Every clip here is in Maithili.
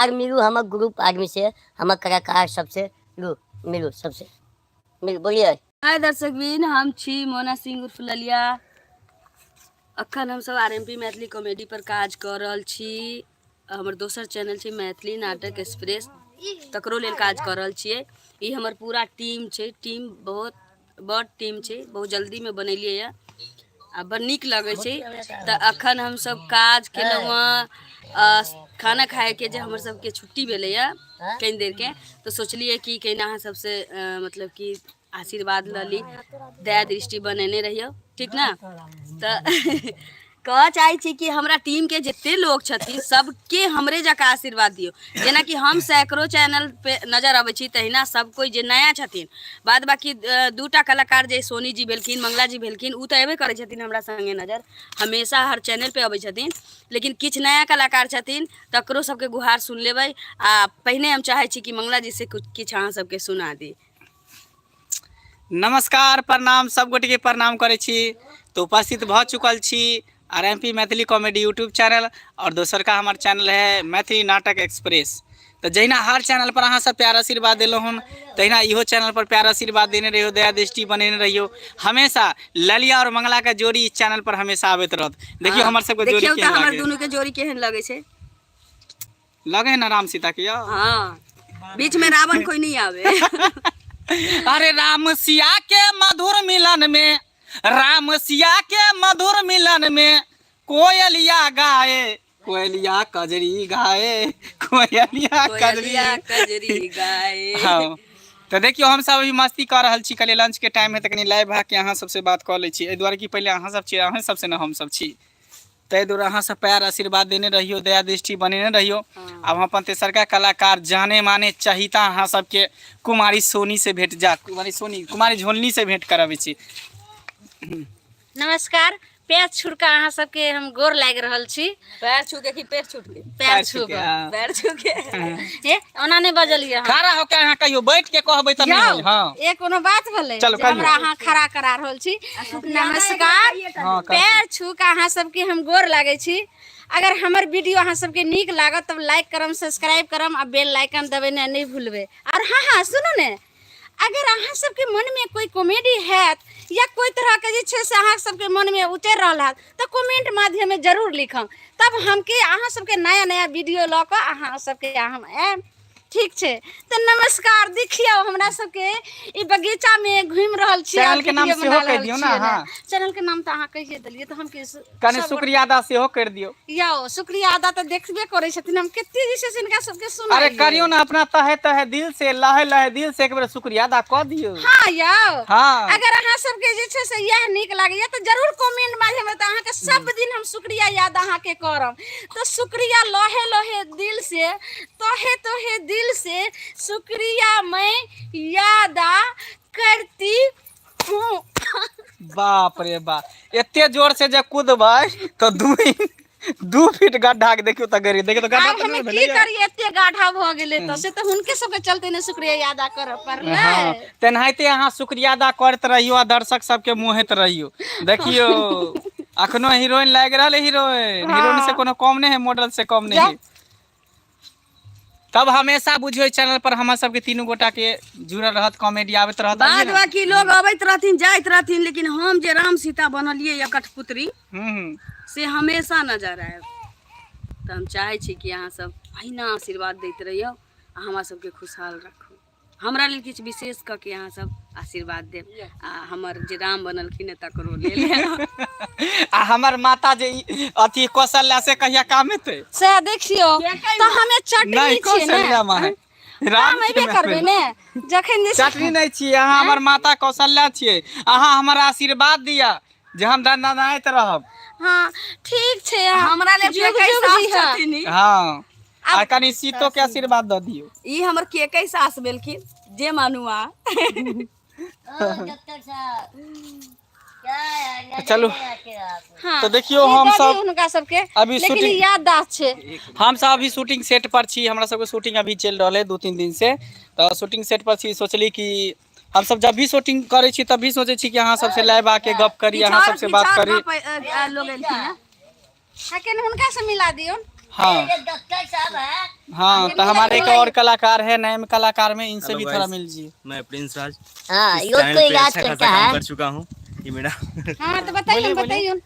आर मिलू हमर ग्रुप आदमी से, हमर कलाकार सबसे, लू मिलू सबसे मिलू, बोलिए। हाय दर्शकबिन, हम छी मोना सिंह उर्फ ललिया। अखन हमसब R M P Maithili comedy पर काज कऽ रहल छी। हमर दोसर चैनल छै मैथिली नाटक एक्सप्रेस, तकरो लेल काज कऽ रहल छियै। ई हमर पूरा टीम छै, टीम बहुत बड़ टीम छै, बहुत जल्दीमे बनेलियै यऽ आ बड़ नीक लगै छै। तऽ अखन हमसब काज केलहुँ हँ, खाना खायके जे हमर सबके छुट्टी भेलैए कनि देरके, तऽ सोचलियै कि कनि अहाँ सबसँ मतलब कि आशीर्वाद लऽ ली, दया दृष्टि बनेने रहियौ, ठीक ने? तऽ कहऽ चाहै छी कि हमरा टीमके जते लोक छथिन सबके हमरे जकाँ आशीर्वाद दियौ। जेनाकि हम सैकड़ो चैनल पे नजर अबै छी, तहिना सब कोइ जे नया छथिन, बाद बाकी दूटा कलाकार जे सोनी जी भेलखिन, मंगला जी भेलखिन, ओ तऽ अयबे करै छथिन हमरा सङ्गे नजर, हमेशा हर चैनल पे अबै छथिन। लेकिन किछु नया कलाकार छथिन, तकरो सबके गुहार सुनि लेबै। आ पहिने हम चाहै छी कि मंगला जी से किछु अहाँ सबके सुना दी। नमस्कार, प्रणाम, सब गोटे के प्रणाम करै छी। तो उपस्थित भऽ चुकल छी R M P Maithili comedy YouTube channel और दोसर का हमार चैनल है मैथिली नाटक एक्सप्रेस। तो जहिना हर चैनल पर अहाँ सब प्यार आशीर्वाद देलहुँ हन, तहिना इहो चैनल पर प्यार आशीर्वाद देने रहियो, दया दृष्टि बनेने रहियो। हमेशा ललिया और मंगला के जोड़ी इस चैनल पर हमेशा आबैत रहत। देखियो हमर सबके जोड़ी देखियौ तऽ केहन हमर लागे। दुनू के जोड़ी केहन लगै छै। लगे है ना राम सीता के यो? हाँ, बीच में रावण कोई नहीं आवे। अरे राम सिया के मधुर मिलन में, राम सिया के मधुर मिलन में कोयलिया गाए, कोयलिया कजरी गाए, कोयलिया कजरी कोयलिया कजरी गाए। हाँ, तो देखियो हम सब अभी मस्ती कर रहल छी। कहलियै लंच के टाइम है तऽ कनि लाइव भए के अहाँ सबसे बात कऽ लै छी। एहि दुआरे कि पहिले अहाँ सब छी, अहाँ सबसे ने हम सब छी, ताहि दुआरे अहाँ सब प्यार आशीर्वाद देने रहियो, दया दृष्टि बनेने रहियो। आब हम अपन तेसरका कलाकार जाने माने चाहिता अहाँ सबके कुमारी सोनी से भेंट जा, कुमारी सोनी, कुमारी झोलनी से भेंट कराबै छी। नमस्कार, पैर छुड़का अहाँ सबके हम गोर लागि रहल छी। पैर छू के कि पेट छूट के? पैर छू के। हाँ। पैर छू के। ए ओना नहि बजलियै अहाँ। खड़ा होके अहाँ कहियो, बैठ के कहबै तऽ नहि होई। हाँ, ए कोनो बात भेलै? चलू, जे कहियौ। हमरा अहाँ खड़ा करा रहल छी। नमस्कार, हाँ, कहियौ। पैर छू के अहाँ सबके हम गोर लागै छी। अगर हमर वीडियो अहाँ सबके नीक लागत तब लाइक करम, सब्सक्राइब करम आ बेल आइकन दबेनाइ नहि भूलबै। और हाँ हाँ सुनू ने, अगर अहाँ सबके मनमे कोई कॉमेडी हैत या कोई तरहके जे छै से अहाँ सबके मनमे उतरि रहल हैत तऽ कमेंट माध्यममे जरूर लिखम, तब हम कि अहाँ सबके नया नया वीडियो लऽ कऽ अहाँ सबके हम आयब। ठीक छै, तऽ नमस्कार। देखियौ हमरा सबके ई बगीचामे घुमि रहल छी। चैनल के नाम सेहो कहि दियौ ने अहाँ। चैनल के नाम तऽ अहाँ कहिए देलियै, तऽ हम की कनि शुक्रिया अदा सेहो करि दियौ। यौ शुक्रिया अदा तऽ देखबे करै छथिन, हम कते जे छै से हिनका सबके सुनाइए। अरे करियौ ने अपना तहे तहे दिल से, लहे लहे दिल से एक बेर शुक्रिया अदा कऽ दियौ। हाँ यौ, हाँ। अगर अहाँ सबके जे छै से इएह नीक लागैया तऽ जरूर कमेंट माध्यम तऽ अहाँके सब दिन हम शुक्रिया याद अहाँके करब। तऽ शुक्रिया लहे लहे दिल से, तोहे तोहे दिल से शुक्रिया मैं यादा करती हूँ। बाप रे बाप, एते जोर से जे कूदबै तऽ 2 फीट गड्ढा के देखियौ तऽ गरी देखियौ तऽ गड्ढा आब तऽ हमे नहि की भेलैया। करिए, एते गाढ़ा भऽ गेलै तऽ से तऽ हुनके सबके चलते ने शुक्रिया यादा करऽ पड़लै। हाँ, तेनाहिते अहाँ शुक्रिया अदा करैत रहियौ आ दर्शक सबके मोहैत रहियौ। देखियौ अखनो हीरोइन लागि रहल है, हीरोइन हीरोइन से कोनो कम नहि है, मॉडल से कम नहीं है। तब हमेशा बुझियौ चैनल पर हमर सबके तीनू गोटा के जुड़ल रहत, कॉमेडी आबैत रहत। बाद बाकी लोग अबैत रहथिन जाइत रहथिन, लेकिन हम जे राम सीता बनलियै या कठपुतरी से हमेशा नजर आयब। तऽ हम चाहै छी कि अहाँ सब अहिना आशीर्वाद दैत रहियौ आ हमरा सबके खुशहाल राखू। हमरा लेल किछु विशेष कऽ के अहाँ सब आशीर्वाद देब आ हमर जे राम बनलखिन हँ तकरो लेल। आ हमर माता जे ई अथी कौशल्या से कहिया काम हेतै? सएह देखियौ तऽ हमे चटनी नहि छियै ने। कौशल्या माँ है। राम काम अयबे करबै ने जखन जे चटनी नहि छियै अहाँ, हमर माता कौशल्या छियै। अहाँ हमर आशीर्वाद दिअ जे हम दनदनाइत रहब। हाँ ठीक छै। हमरा लेल जुग केकई जुग सास जीह। छथिन ई। हाँ, आ कनि सीतो के आशीर्वाद दऽ दियौ। ई हमर केकई सास भेलखिन, जे मानू अहाँ। डॉक्टर साहब क्या है, नजर चलू। नहीं आते आप। हाँ, तऽ देखियौ ई हम दऽ सब दियौ हुनका सबके, अभी लेकिन शूटिंग- ई याददाश्त छै। हम सब अभी शूटिंग सेट पर छी, हमरा सबके शूटिंग अभी चलि रहल है 2-3 दिन से। तऽ शूटिंग सेट पर छी, सोचली कि हम सब जब भी शूटिंग करै छी तब भी सोचै छी कि अहाँ सबसे लाइव आके गप करी, अहाँ सबसे बात करी। लोग एलखिन हँ। हाँ, केन हुनका से मिला दियौ। हाँ। डॉक्टर साहब है। हाँ, तो हमारे एक और कलाकार है नए कलाकार में, इनसे हेलो भी थोड़ा गाइस। मिल जी। मैं प्रिंस राज हाँ, इस यो चैनल तो पे इलाज अच्छा खासा करता काम है। कर चुका हूँ। ये मेरा हाँ तो बताइए, बताइए।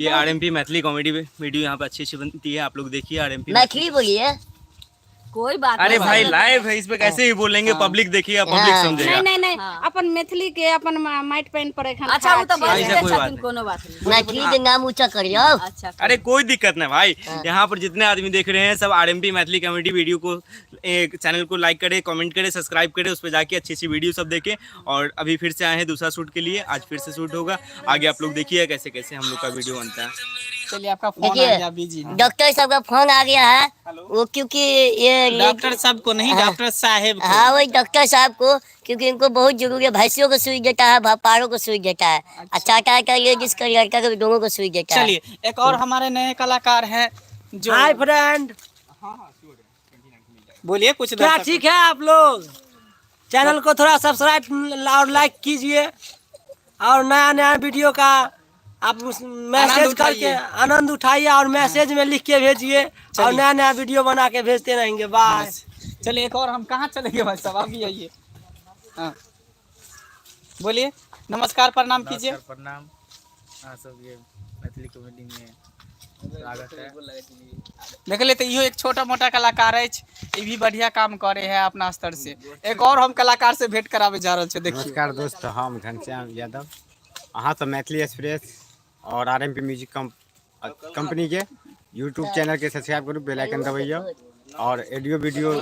ये R M P Maithili comedy video यहाँ पे अच्छी अच्छी बनती है, आप लोग देखिए आर एम पी। मैथिली बोलिए। कोई बात अरे नहीं। भाई लाइव है, इस पे कैसे ही बोलेंगे, पब्लिक देखिएगा, पब्लिक हाँ। समझेगा। नहीं नहीं नहीं, अपन मैथिली के अपन माइट पेन पर एखन अच्छा, खड़ा वो तो छियै। बजते ऐसा कोई बात छथिन, नहीं। कोनो बात नहीं। मैथिली के नाम ऊंचा करियो। अच्छा, अरे कोई दिक्कत नहीं भाई, यहाँ पर जितने आदमी देख रहे हैं सब R M P Maithili comedy video को चैनल को लाइक करे, कमेंट करे, सब्सक्राइब करे, उस पर जाके अच्छी अच्छी वीडियो सब देखें। और अभी फिर से आए हैं दूसरा शूट के लिए, आज फिर से शूट होगा, आगे आप लोग देखिए कैसे कैसे हम लोग का वीडियो बनता है। चलिए, आपका फोन आ देखिए गया बिजी। डॉक्टर साहब का फोन आ गया है, वो क्योंकि ये डॉक्टर साहब को नहीं, डॉक्टर साहेब को। हाँ, वही डॉक्टर साहब को, क्योंकि इनको बहुत जरूरी है। भैंसियों को सुई देता है, पारों को सुई देता है। अच्छा अच्छा, ये जिसका लड़का को दोनों को सुई देता है। चलिए, एक और हमारे नए कलाकार हैं जो हाय फ्रेंड, बोलिए कुछ क्या दर्शक- ठीक है आप लोग? चैनल को थोड़ा सब्सक्राइब और लाइक कीजिए और नया नया वीडियो का आप उस मैसेज उठाइए। करके आनंद उठाइए और मैसेज में लिख के भेजिए और नया नया वीडियो बना के भेजते रहेंगे। बाय। चलिए, एक और हम कहाँ चलेंगे भाई साहब, आप भी आइए। हाँ बोलिए, नमस्कार, प्रणाम कीजिए। प्रणाम, अहाँ सबके मैथिली कॉमेडी में स्वागत है। देख ले तो इहो एक छोटा मोटा कलाकार अछि, ई भी बढ़िया काम करे है अपना स्तर से। एक और हम कलाकार से भेंट करावे जा रहल छै, देखिए। नमस्कार दोस्त, हम घनश्याम यादव, अहाँ सब मैथिली एक्सप्रेस और आर एम पी म्यूजिक कंपनी के यूट्यूब चैनल के सब्सक्राइब करू, बेल आइकन दबैयौ और ऑडियो वीडियो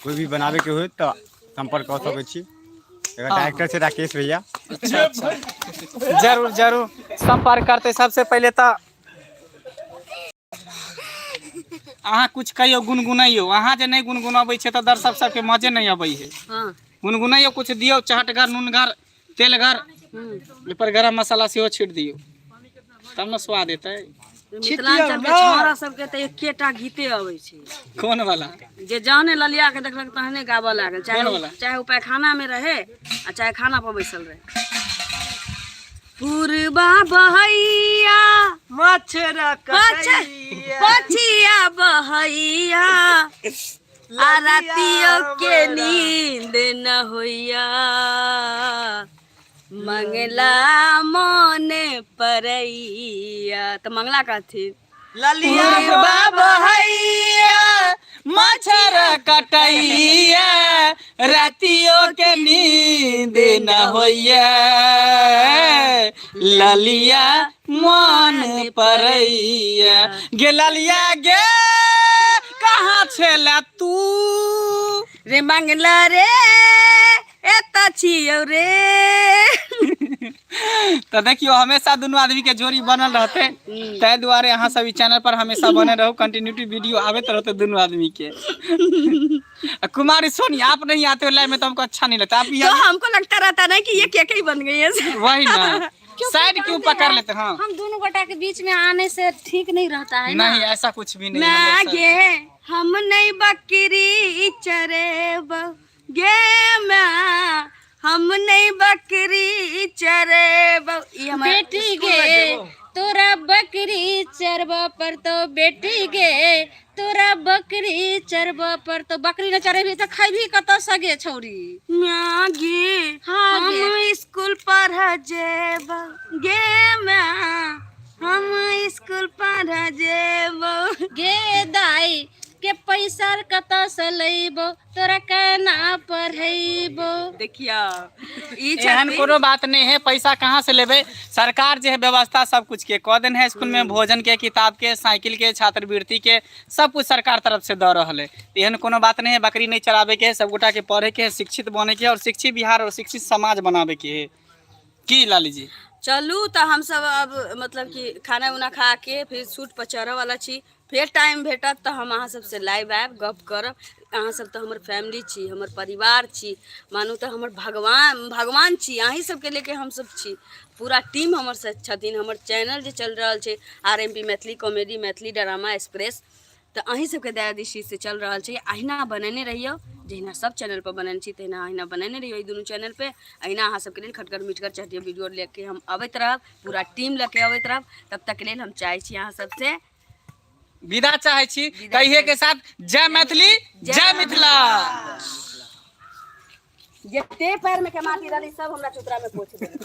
कोई भी बनावे के हो तो संपर्क कऽ सकै छी। एकर डायरेक्टर छै राकेश भैया। अच्छा अच्छा, जरूर जरूर संपर्क करते। सबसे पहले तो अहाँ कुछ कहियो, गुनगुनैयो। अहाँ जे नहि गुनगुनाबै छै तऽ दर्शक सबके मजे नहि अबै है। हाँ। गुनगुनैयो, कुछ दियौ, चहटगर, नूनगर, तेलगर, ओहि पर गरम मसाला सेहो छीट दियौ, तब ने स्वाद एतै। मिथिलांचल के छौड़ा सबके तऽ एकेटा गीते अबै छै। कोन वाला? जे जहने ललिया के देखलक तहने गाबऽ लागल, चाहे कोन वाला? चाहे ओ पैखाना में रहे आ चाहे खाना पर बैसल रहे। पुरबा बहैया मच्छर पछिया बहैया आ रातियो के नींद न होइया, मंगला मन परैया। तऽ मंगला कहथिन ललिया पुरबा बहैया मच्छर कटैया, रातियो के नींद न होइया, ललिया मन परैया। गे ललिया गे, कहाँ छेला तू? रे मंगला रे, एतऽ छियौ रे। तो देखियो, हमेशा दुनू आदमी के जोड़ी बनल रहते, ताहि दुआरे अहाँ सब ई चैनल पर हमेशा बने रहू, कंटिन्यूटी वीडियो आबैत रहते दुनू आदमी के। आ कुमारी सोनी, आप नहीं आते हो लाइव में तो हमको अच्छा नहीं लगता। आप तो यहाँ हमको लगता रहता ना कि ये क्या क्या बन गई है। वही ना, साइड क्यों पकड़ लेते? हाँ, हम दोनों गोटा के बीच में आने से ठीक नहीं रहता है ना। नहीं, ऐसा कुछ भी नहीं है, मैं हम लोग गे हम नहीं बकरी चरेब गे, मैं हम नहीं बकरी चरेब। ई हमार बेटी स्कूल गे में तोरा बकरी चरब पर तो, बेटी गे तोरा बकरी चरब पर तो, बकरी न चरेबी तो खैबी कतऽ सगे छौरी? मैं गे हाँ हम गे। स्कूल पढ़ जेब गे, मैं हम स्कूल पढ़ जेब। गे दाई के पैसा कतऽ से लैबो, तोरा केना पढ़ैबो? देखियो ई एहन छथिन कोनो बात नहीं है, पैसा कहाँ से लेबे? सरकार जे है व्यवस्था सब कुछ के कऽ देने है, स्कूल में भोजन के, किताब के, साइकिल के, छात्रवृत्ति के, सब कुछ सरकार तरफ से दऽ रहल है। तऽ एहन कोनो बात नहीं है। बकरी नहीं चराबे के है, सब गोटा के पढ़े के है, शिक्षित बने के है और शिक्षित बिहार और शिक्षित समाज बनाबे के है। की लाली जी? चलू तऽ हमसब अब मतलब कि खाना उना खा के फिर सूट पर चढ़ऽ वाला छी। फेर टाइम भेटत तऽ हम अहाँ सबसँ लाइव आयब, गप करब। अहाँ सब तऽ हमर फैमिली छी, हमर परिवार छी, मानू तऽ हमर भगवान भगवान छी। अहीं सबके लेके हमसब छी, पूरा टीम हमर से छथिन। हमर चैनल जे चलि रहल छै R M P Maithili comedy Maithili drama express, तऽ अहीं सबके दया दृष्टिसँ चलि रहल छै। अहिना बनेने रहियौ, जहिना सब चैनल पर बनेने छी तहिना अहिना बनेने रहियौ ई दुनू चैनल पे। अहिना अहाँ सबके लेल खटगर मिठगर चहटिया वीडियो लेके हम अबैत रहब, पूरा टीम लऽ के अबैत रहब। तब तक लेल हम चाहै छी अहाँ सबसँ विदा चाहै छी। तऽ इहे के साथ जय मैथिली, जय मिथिला। जते पैर में के माटी रहली सब हमरा चुतरा में पोछ देली।